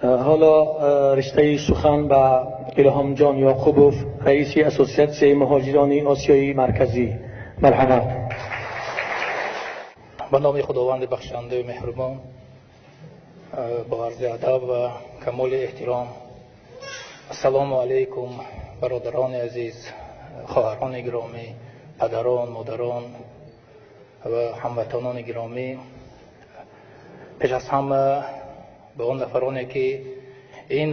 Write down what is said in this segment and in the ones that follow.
Ҳоло риштаи сухан ба Илҳомҷон Ёқубов, раиси Ассотсиатсияи муҳоҷирони Осиёи Марказӣ. Марҳамат. Ба номи Худованди бахшандаю меҳрубон, бо арзи адаб ва камоли эҳтиром, ассалому алайкум, бародарони азиз, хоҳарони гиромӣ, падарон, модарон ва ҳамватанони гиромӣ. Пеш аз ҳама ба он нафароне, ки ин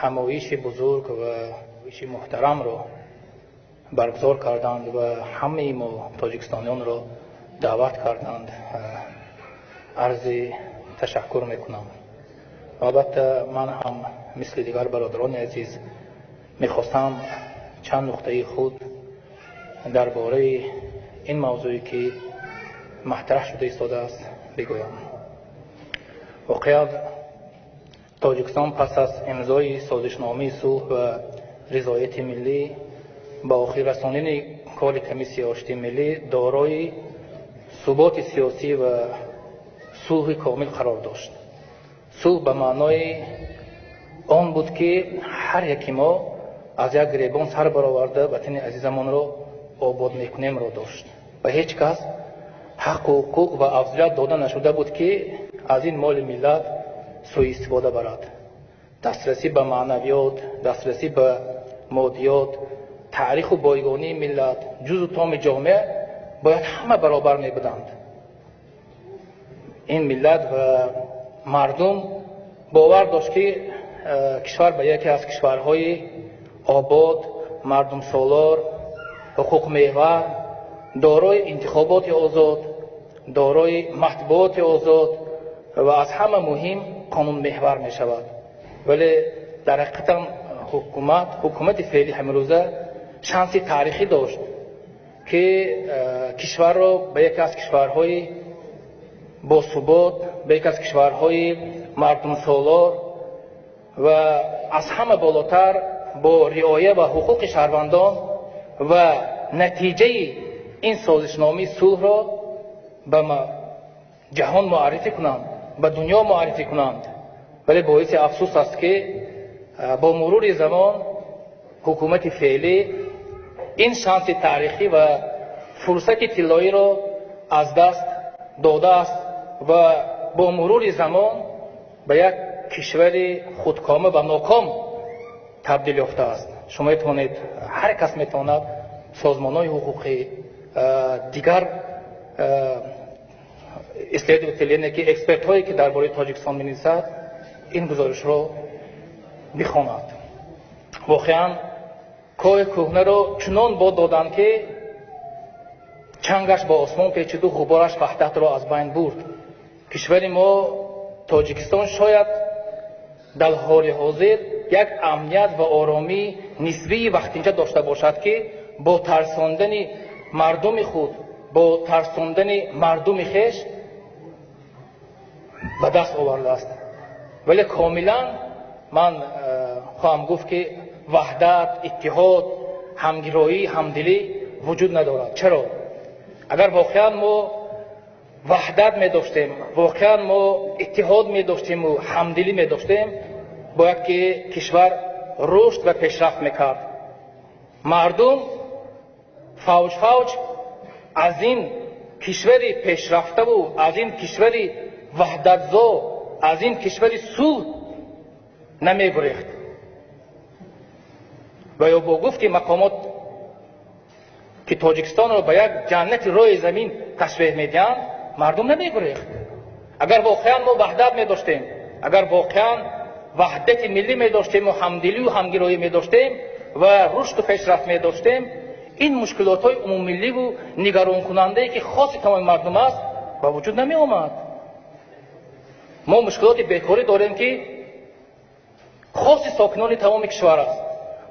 ҳамоиши бузург ва ҳамоиши муҳтарамро баргузор карданд ва ҳамаи мо тоҷикистониёнро даъват карданд, арзи ташаккур мекунам. Албатта, ман ҳам мисли дигар бародарони азиз мехостам чанд нуқтаи худ дар бораи ин мавзӯе, ки матраҳ шуда истодааст, бигӯям. Воқеан, Тоҷикистон пас аз имзои созишномаи сулҳ ва ризояти миллӣ, ба охир расонидани кори комиссияи оштии миллӣ, дорои суботи сиёсӣ ва сулҳи комил қарор дошт. Сулҳ ба маънои он буд, ки ҳар яки мо аз як гиребон сар бароварда ватани азизамонро обод мекунемро дошт ва ҳеҷ кас ҳаққу ҳуқуқ ва афзалият дода нашуда буд, ки аз ин моли миллат сӯистифода барад. Дастрасӣ ба маънавиёт, дастрасӣ ба моддиёт, таъриху бойгонии миллат, ҷузу томи ҷомеа бояд ҳама баробар мебуданд. Ин миллат ва мардум бовар дошт, ки кишвар ба яке аз кишварҳои обод, мардумсолор, ҳуқуқмеҳвар, дорои интихоботи озод, дорои матбуоти озод ва аз ҳама муҳим қонунмеҳвар мешавад. Вале дар ҳақиқатан ҳукумати феълӣ ҳамрӯза шанси таърихӣ дошт, ки кишварро ба яке аз кишварҳои босубот, ба яке аз кишварҳои мардумсолор ва аз ҳама болотар бо риоя ба ҳуқуқи шаҳрвандон ва натиҷаи ин созишномаи сулҳро ба ҷаҳон муаррифӣ кунанд, ба дунё муаррифӣ кунанд. Вале боиси афсӯс аст, ки бо мурури замон ҳукумати феълӣ ин шанси таърихӣ ва фурсати тиллоиро аз даст додааст ва бо мурури замон ба як кишвари худкома ва ноком табдил ёфтааст. Шумо метавонед, ҳар кас метавонад, созмонҳои ҳуқуқӣ, дигар исследовател, яъне ки экспертҳое, ки дар бораи Тоҷикистон менависад, ин гузоришро бихонад. Воқеан, коҳи кӯҳнаро чунон бод доданд, ки чангаш ба осмон печиду ғубораш ваҳдатро аз байн бурд. Кишвари мо Тоҷикистон шояд дар ҳоли ҳозир як амният ва оромии нисбии вақтинча дошта бошад, ки бо тарсондани мардуми худ, бо тарсондани мардуми хеш ба даст овардааст. Вале комилан ман хоҳам гуфт, ки ваҳдат, иттиҳод, ҳамгироӣ, ҳамдилӣ вуҷуд надорад. Чаро? Агар воқеан мо ваҳдат медоштем, воқеан мо иттиҳод медоштему ҳамдилӣ медоштем, бояд ки кишвар рушд ва пешрафт мекард. Мардум фавҷ фавҷ аз ин кишвари пешрафтаву аз ин кишвари ваҳдатзо, аз ин кишвари сулҳ намегурехт. Ва ё бо гуфти мақомот, ки Тоҷикистонро ба як ҷаннати рӯи замин ташбеҳ медиҳанд, мардум намегурехт. Агар воқеан мо ваҳдат медоштем, агар воқеан ваҳдати миллӣ медоштему ҳамдилию ҳамгироӣ медоштем ва рушду пешрафт медоштем, ин мушкилотҳои умуммилливу нигаронкунандае, ки хоси тамоми мардум аст, ба вуҷуд намеомад. Мо мушкилоти бекорӣ дорем, ки хоси сокинони тамоми кишвар аст.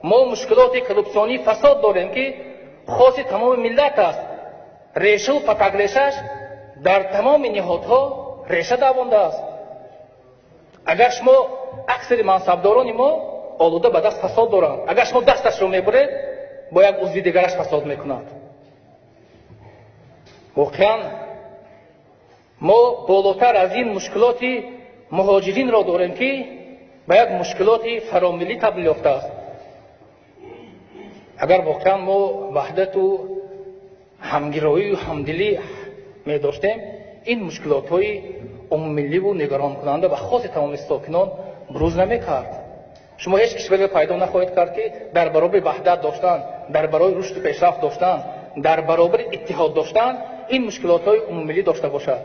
Мо мушкилоти коррупсионии фасод дорем, ки хоси тамоми миллат аст, решаву патакрешаш дар тамоми ниҳодҳо реша давондааст. Агар шумо, аксари мансабдорони мо олуда ба даст фасод доранд, агар шумо дасташро мебуред, бо як узви дигараш фасод мекунад. Воқеан, мо болотар аз ин мушкилоти муҳоҷиринро дорем, ки ба як мушкилоти фаромиллӣ табдил ёфтааст. Агар воқеан мо ваҳдату ҳамгироию ҳамдилӣ медоштем, ин мушкилотҳои умуммилливу нигаронкунанда ва хоси тамоми сокинон бурӯз намекард. Шумо ҳеҷ кишвареро пайдо нахоҳед кард, ки дар баробари ваҳдат доштан, дар баробари рушду пешрафт доштан, дар баробари иттиҳод доштан ин мушкилотҳои умуммиллӣ дошта бошад.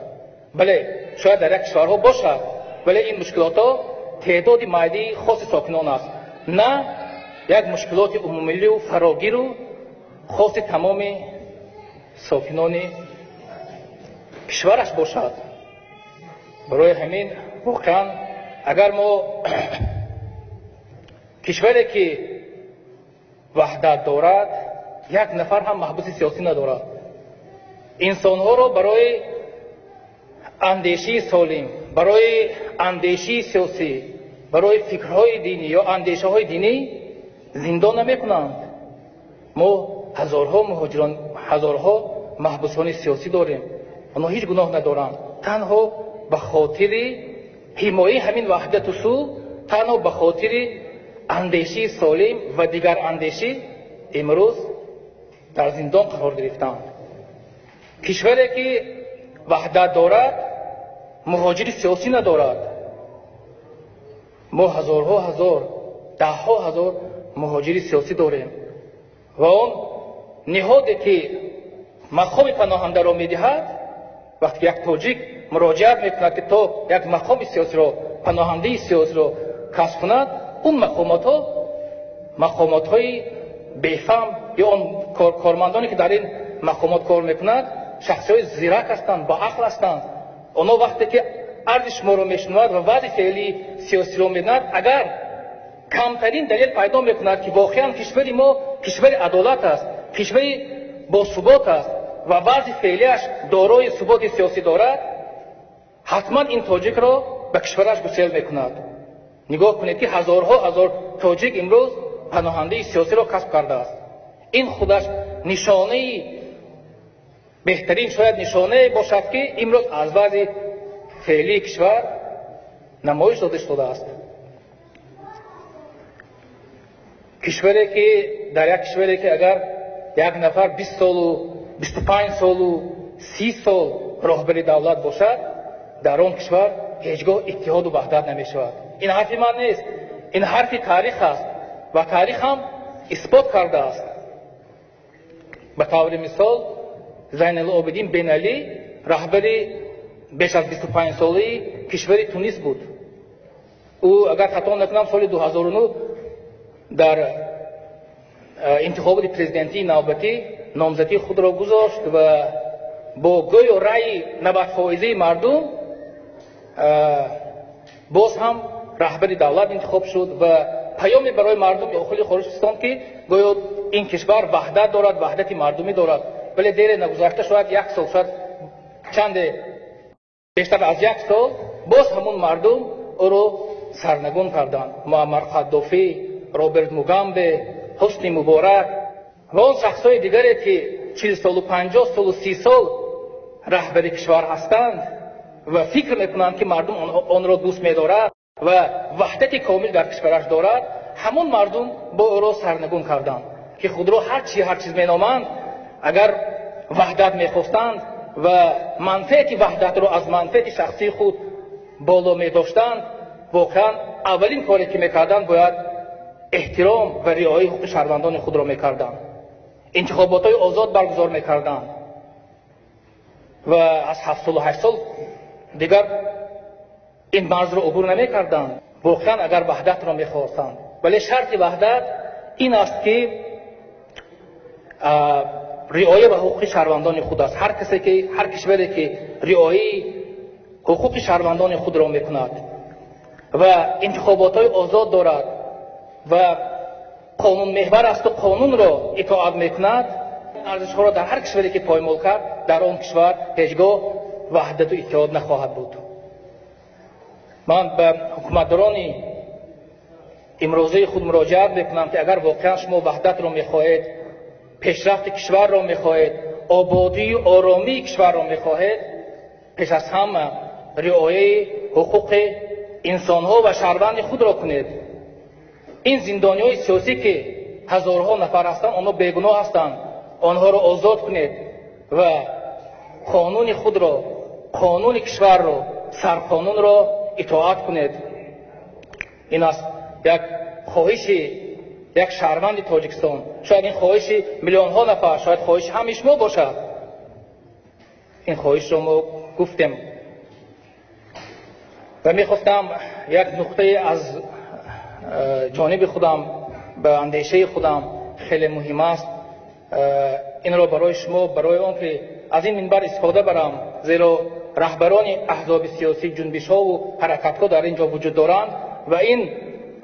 Бале, шояд дар як кишварҳо бошад, вале ин мушкилотҳо теъдоди майдии хоси сокинон аст, на як мушкилоти умуммиллию фарогиру хоси тамоми сокинони кишвараш бошад. Барои ҳамин воқеан агар мо кишваре ки ваҳдат дорад, як нафар ҳам маҳбуси сиёсӣ надорад, инсонҳоро барои андешии солим, барои андешии сиёсӣ, барои фикрҳои динӣ ё андешаҳои динӣ зиндон намекунанд. Мо ҳазорҳо муҳоҷирон, ҳазорҳо маҳбусони сиёсӣ дорем. Онҳо ҳеҷ гуноҳ надоранд, танҳо ба хотири ҳимояи ҳамин ваҳдату сулҳ, танҳо ба хотири андешии солим ва дигар андешӣ имрӯз дар зиндон қарор гирифтаанд. Кишваре ки ваҳдат дорад, муҳоҷири сиёсӣ надорад. Мо ҳазорҳо ҳазор, даҳҳо ҳазор муҳоҷири сиёсӣ дорем ва он ниҳоде ки мақоми паноҳандаро медиҳад, вақте як тоҷик муроҷиат мекунад, ки то як мақоми сиёсиро, паноҳандаи сиёсиро касб кунад, он мақомотҳо мақомотҳои бефаҳм ё он кормандоне ки дар ин мақомот кор мекунад, шахсиҳои зирак ҳастанд, боақл ҳастанд. Онҳо вақте ки арзи шуморо мешунавад ва вазъи феълии сиёсиро медонад, агар камтарин далел пайдо мекунад, ки воқеан кишвари мо кишвари адолат аст, кишвари босубот аст ва вазъи феълиаш дорои суботи сиёсӣ дорад, ҳатман ин тоҷикро ба кишвараш гусел мекунад. Нигоҳ кунед, ки ҳазорҳо ҳазор тоҷик имрӯз паноҳандаи сиёсиро касб кардааст. Ин худаш нишонаи беҳтарин, шояд нишонае бошад, ки имрӯз аз вазъи феълии кишвар намоиш дода шудааст. Кишваре ки дар як кишваре ки агар як нафар 20 солу 25 солу 30 сол роҳбари давлат бошад, дар он кишвар ҳеҷ гоҳ иттиҳоду ваҳдат намешавад. Ин ҳарфи ман нест, ин ҳарфи таърих аст ва таърих ҳам исбот кардааст. Ба таври мисол, Зайналобидин Бен Али раҳбари беш аз 25 солаи кишвари Тунис буд. Ӯ, агар хато накунам, соли 2009 дар интихоботи президентии навбатӣ номзадии худро гузошт ва бо гӯё раъи 90 фоизаи мардум боз ҳам раҳбари давлат интихоб шуд ва паёме барои мардум дохили хориҷ фиристод, ки гӯё ин кишвар ваҳдат дорад, ваҳдати мардумӣ дорад. Вале дере нагузашта, шояд як сол, шояд чанде бештар аз як сол, боз ҳамун мардум ӯро сарнагун карданд. Муаммар Қаддофӣ, Роберт Мугамбе, Ҳусни Муборак ва он шахсҳои дигаре, ки 40 солу 50 солу 30 сол раҳбари кишвар ҳастанд ва фикр мекунанд, ки мардум онро дӯст медорад ва ваҳдати комил дар кишвараш дорад, ҳамон мардум бо ӯро сарнагун карданд, ки худро ҳар чи ҳар чиз меноманд. Агар ваҳдат мехостанд ва манфиати ваҳдатро аз манфиати шахсии худ боло медоштанд, воқеан аввалин коре ки мекарданд, бояд эҳтиром ва риояи ҳуқуқи шаҳрвандони худро мекарданд, интихоботҳои озод баргузор мекарданд ва аз 7 солу 8 сол дигар ин марзро убур намекарданд, воқеан агар ваҳдатро мехостанд. Вале шарти ваҳдат ин аст, ки риоя ба ҳуқуқи шаҳрвандони худ аст. Ҳар касе ки, ҳар кишваре ки риояи ҳуқуқи шаҳрвандони худро мекунад ва интихоботҳои озод дорад ва қонунмеҳвар асту қонунро итоат мекунад, арзишҳоро дар ҳар кишваре ки поймол кард, дар он кишвар ҳеҷ гоҳ ваҳдату иттиҳод нахоҳад буд. Ман ба ҳукуматдорони имрӯзаи худ муроҷиат мекунам, ки агар воқеан шумо ваҳдатро мехоҳед, пешрафти кишварро мехоҳед, ободию оромии кишварро мехоҳед, пеш аз ҳама риояи ҳуқуқи инсонҳо ва шаҳрванди худро кунед. Ин зиндониҳои сиёсӣ ки ҳазорҳо нафар ҳастанд, онҳо бегуноҳ ҳастанд, онҳоро озод кунед ва қонуни худро, қонуни кишварро, сарқонунро итоат кунед. Ин аст як хоҳиши як шаҳрванди Тоҷикистон. Шояд ин хоҳиши миллионҳо нафар, шояд хоҳиши ҳамаи шумо бошад. Ин хоҳишро мо гуфтем ва мехостам як нуқтае аз ҷониби худам ба андешаи худам хеле муҳим аст, инро барои шумо, барои он ки аз ин минбар истифода барам, зеро раҳбарони аҳзоби сиёсӣ, ҷунбишҳову ҳаракатҳо дар ин ҷо вуҷуд доранд ва ин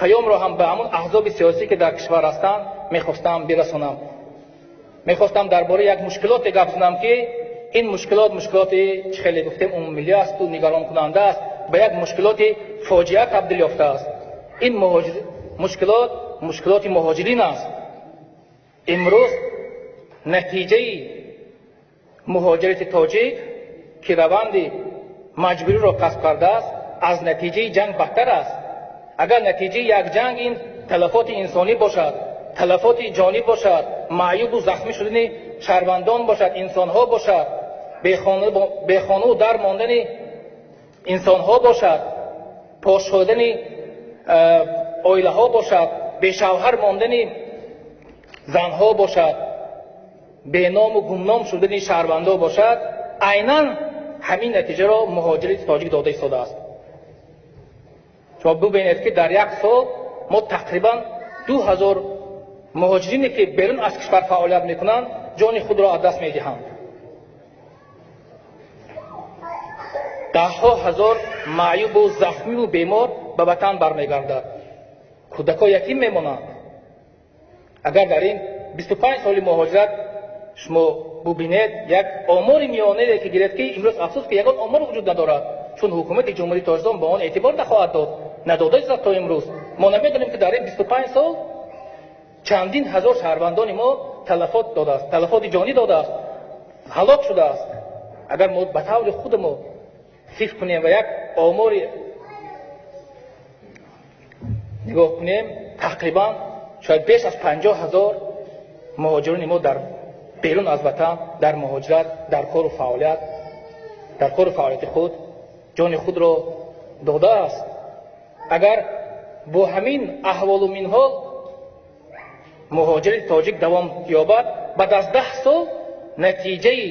паёмро ҳам ба ҳамон аҳзоби сиёсӣ ки дар кишвар ҳастанд мехостам бирасонам. Мехостам дар бораи як мушкилоте гап занам ки ин мушкилот мушкилоти чӣ хеле гуфтем умумимиллӣ асту нигаронкунанда аст, ба як мушкилоти фоҷиа табдил ёфтааст. Ин мушкилот мушкилоти муҳоҷирин аст. Имрӯз натиҷаи муҳоҷирати тоҷик ки раванди маҷбуриро касб кардааст, аз натиҷаи ҷанг бадтар аст. Агар натиҷаи як ҷанг ин талафоти инсонӣ бошад, талафоти ҷонӣ бошад, маъюбу захмӣ шудани шаҳрвандон бошад, инсонҳо бошад, бехонаву дар мондани инсонҳо бошад, пош шудани оилаҳо бошад, бешавҳар мондани занҳо бошад, беному гумном шудани шаҳрвандо бошад, айнан ҳамин натиҷаро муҳоҷирати тоҷик дода истодааст. Шумо бубинед ки дар як сол мо тақрибан 2000 муҳоҷирине ки берун аз кишвар фаъолият мекунанд, ҷони худро аз даст медиҳанд. Даҳҳо ҳазор маъюбу захмиву бемор ба ватан бармегардад. Кӯдакҳо ятим мемонанд. Агар дар ин 25 соли муҳоҷират шумо бубинед, як омори миёнае ки гиред ки имрӯз афсӯс ки ягон омор вуҷуд надорад, чун ҳукумати Ҷумҳурии Тоҷикистон ба он эътибор нахоҳад дод, надода то имрӯз. Мо намедонем ки дар ин 25 сол чандин ҳазор шаҳрвандони мо талафот додааст, талафоти ҷонӣ додааст, ҳалок шудааст. Агар мо ба таври худ мо фикр кунем ва як омори нигоҳ кунем, тақрибан шояд беш аз 50 ҳазор муҳоҷирони мо дар берун аз ватан, дар муҳоҷират, дар кору фаъолият, дар кору фаъолияти худ ҷони худро додааст. Агар бо ҳамин аҳволу минҳол муҳоҷири тоҷик давом ёбад, баъд аз 10 сол натиҷаи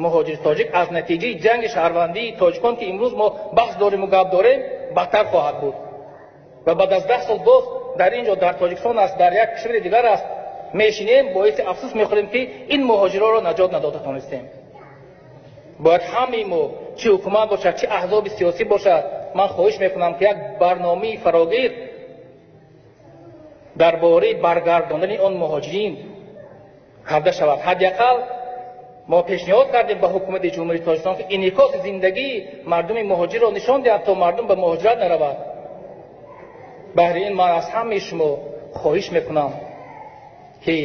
муҳоҷири тоҷик аз натиҷаи ҷанги шаҳрвандии тоҷикон ки имрӯз мо баҳс дорему гап дорем, бадтар хоҳад буд. Ва баъд аз 10 сол боз дар ин ҷо дар Тоҷикистон аст, дар як кишвари дигар аст, мешинем, боиси афсӯс мехӯрем ки ин муҳоҷироро наҷот надода тонистем. Бояд ҳамаи мо, чӣ ҳукумат бошад, чӣ аҳзоби сиёсӣ бошад, ман хоҳиш мекунам ки як барномаи фарогир дар бораи баргардондани он муҳоҷирин карда шавад. Ҳадди ақал мо пешниҳод кардем ба ҳукумати Ҷумҳурии Тоҷикистон ки инъикоси зиндагии мардуми муҳоҷирро нишон диҳад, то мардум ба муҳоҷират наравад. Баҳри ин ман аз ҳамаи шумо хоҳиш мекунам ки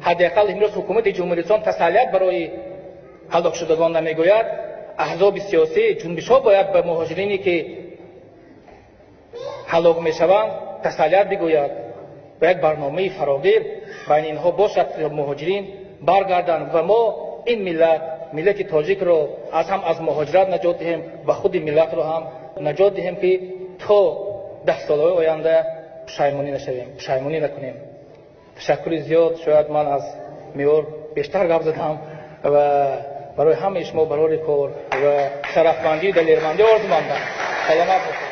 ҳадди ақал имрӯз ҳукумати Ҷумҳурии Тоҷикистон тасаллият барои ҳалокшудагон намегӯяд. Аҳзоби сиёсӣ, ҷунбишҳо бояд ба муҳоҷирине ки ҳалок мешаванд тасаллият бигӯяд ва як барномаи фарогир байни инҳо бошад, муҳоҷирин баргарданд ва мо ин миллат, миллати тоҷикро аз ҳам аз муҳоҷират наҷот диҳем ва худи миллатро ҳам наҷот диҳем ки то 10 солҳои оянда пушаймонӣ нашавем, пушаймонӣ накунем. Ташаккури зиёд. Шояд ман аз меъёр бештар гап задам ва барои ҳамаи шумо барори кор ва шарафмандию далермандӣ орзумандам. Саломат бошед.